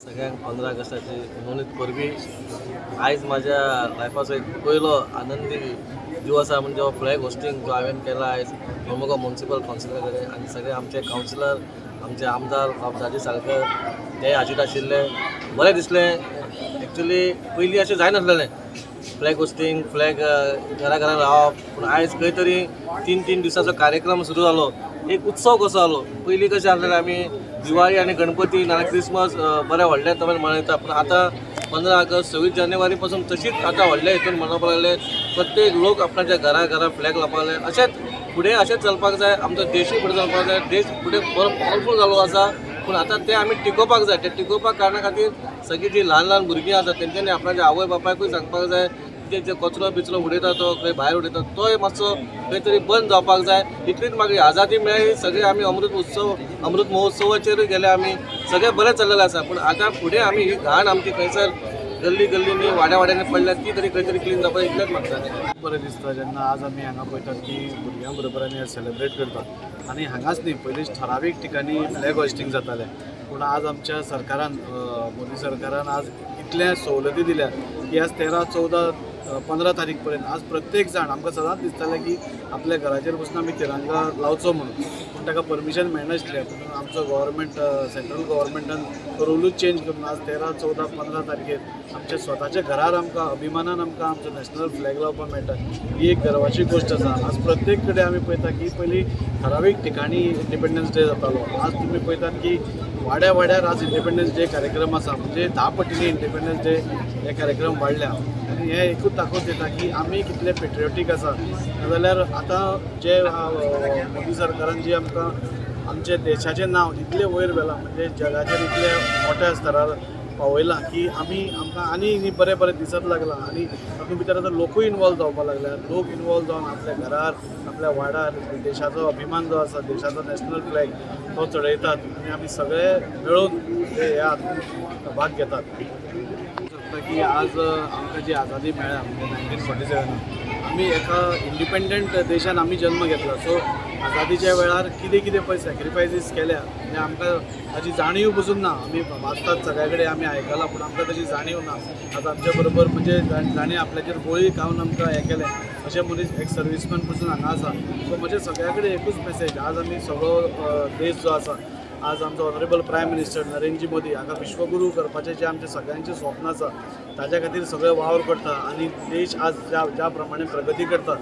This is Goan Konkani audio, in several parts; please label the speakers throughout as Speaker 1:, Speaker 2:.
Speaker 1: सगळ्यांक 15 ऑगस्टाची नोंदीत परबी. आयज म्हाज्या लायफाचो एक पयलो आनंदी दिवस आसा, म्हणजे हो फ्लॅग होस्टिंग जो हांवें केला आयज मडगांव म्युनिसिपल कावन्सिला कडेन आनी सगळे आमचे कावन्सिलर, आमचे आमदार बाब दाजी साळकर ते हाजीर आशिल्ले. बरें दिसलें. एक्चुली पयलीं अशें जायनासलेलें, फ्लॅग होस्टिंग, फ्लॅग घरा घरा लावप. पूण आयज खंय तरी 3-3 दिसाचो कार्यक्रम सुरू जालो, एक उत्सव कसो जालो. पयलीं कशें आसलेलें, आमी दिवाळी आनी गणपती नाल्यार क्रिसमस बऱ्या व्हडल्या तरेन मनयता, पूण आतां 15 ऑगस्ट, 26 जानेवारी पासून तशीच आतां व्हडल्या हितून मनोवपाक लागले. प्रत्येक लोक आपणाच्या घरा घरा फ्लॅग लावपाक लागले. अशेंच फुडें अशेंच चलपाक जाय. आमचो देशूय फुडें चलपाक जाय. देश फुडें बरो पावरफूल जाल्लो आसा, पूण आतां ते आमी टिकोवपाक जाय. ते टिकोवपाक कारणा खातीर सगळीं जीं ल्हान ल्हान भुरगीं आसा तेंच्यांनी आपणाच्या आवय बापायकूय सांगपाक जाय. ते जे कचरो बिचरो उडयता, तो खंय भायर उडयता, तोय मातसो खंय तरी बंद जावपाक जाय. इतलीच मागीर आझादी मेळ्ळी, सगळे आमी अमृत उत्सव, अमृत महोत्सवाचेरूय गेले, आमी सगळें बरें चल्लेलें आसा. पूण आतां फुडें आमी ही घाण आमची खंयसर गल्ली गल्लींनी, वाड्या वाड्यांनी पडल्या, ती तरी खंय तरी क्लीन जावपाक, इतलेंच मागता.
Speaker 2: बरें दिसता जेन्ना आज आमी हांगा पळयतात की भुरग्यां बरोबर आमी सेलिब्रेट करतात. आनी हांगाच न्ही, पयलींच ठरावीक ठिकाणी फ्लॅग होस्टिंग जातालें, पूण आज आमच्या सरकारान, मोदी सरकारान आज इतल्या सवलती दिल्या की आज 13, 14, 15 तारीख पर्यंत आज प्रत्येक जाण, आमकां सदांच दिसतालें की आपल्या घराचेर बसून आमी तिरंगा लावचो म्हणून, पूण ताका परमिशन मेळनाशिल्लें. पूण आमचो गव्हर्मेंट, सेंट्रल गव्हर्मेंटान रुलूच चेंज करून आज 13, 14, 15 तारखेर आमच्या स्वताच्या घरार आमकां अभिमानान आमकां आमचो नॅशनल फ्लॅग लावपाक मेळटा, ही एक गर्वाची गोश्ट आसा. आज प्रत्येक कडेन आमी पळयता की पयलीं ठरावीक ठिकाणी इंडिपेंडन्स डे जातालो, आज तुमी पळयतात की वाड्या वाड्यार आज इंडिपेंडन्स डे कार्यक्रम आसा. म्हणजे 10 पटींनी इंडिपेंडन्स डे हे कार्यक्रम वाडल्या आनी हें एकूच दाखोवन दिता की आमी कितले पेट्रियोटीक आसा. नाजाल्यार आतां जे मोदी सरकारान जी आमकां आमच्या देशाचें नांव इतलें वयर व्हेलां, म्हणजे जगाचेर इतले मोठ्या स्तरार पावयलां की आमी आमकां आनी बरें बरें दिसत लागलां. आनी तातूंत भितर आतां लोकूय इनवॉल्व जावपाक लागल्या. लोक इनवॉल्व जावन आपल्या घरार, आपल्या वाड्यार देशाचो अभिमान जो आसा, देशाचो नॅशनल फ्लॅग तो चडयतात आनी आमी सगळे मेळून ह्या हातूंत भाग घेतात. शकता की आज आमकां जी आझादी मेळ्ळ्या, म्हणजे 1947, आमी एका इंडिपेंडंट देशान आमी जन्म घेतला. सो आझादीच्या वेळार कितें कितें पळय सॅक्रिफायसीस केल्या, म्हणजे आमकां ताची जाणीव पसून ना. आमी वाचतात, सगळ्या कडेन आमी आयकलां, पूण आमकां ताची जाणीव ना. आतां आमच्या बरोबर म्हणजे जाणें आपल्याचेर गोळी खावन आमकां हें केलें, अशे मनीस एक सर्विसमॅन पसून हांगा आसा. सो म्हजे सगळ्या कडेन एकूच मेसेज, आज आमी सगळो देश जो आसा, आज आमचो honourable prime minister Narendra Modi हांगा विश्वगुरू करपाचें जें आमचें सगळ्यांचें स्वप्न आसा, ताच्या खातीर सगळे वावर करता आनी देश आज ज्या ज्या प्रमाणे प्रगती करता,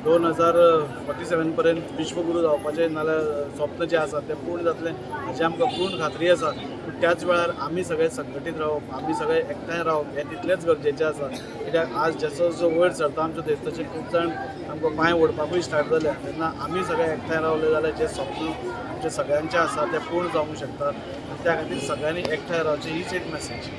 Speaker 2: 2047 पर्यंत विश्वगुरू जावपाचें नाल्यार स्वप्न जें आसा तें पूर्ण जातलें हाची आमकां पूर्ण खात्री आसा. पूण त्याच वेळार आमी सगळे संघटीत रावप, आमी सगळे एकठांय रावप हें तितलेंच गरजेचें आसा. कित्याक आज जसो जसो वयर सरता आमचो देश, तशें खूब जाण आमकां पांय ओडपाकूय स्टार्ट जाल्या. तेन्ना आमी सगळे एकठांय रावले जाल्यार जें स्वप्न आमचें सगळ्यांचें आसा तें पूर्ण जावंक शकता आनी त्या खातीर सगळ्यांनी एकठांय रावचें, हीच एक मॅसेज.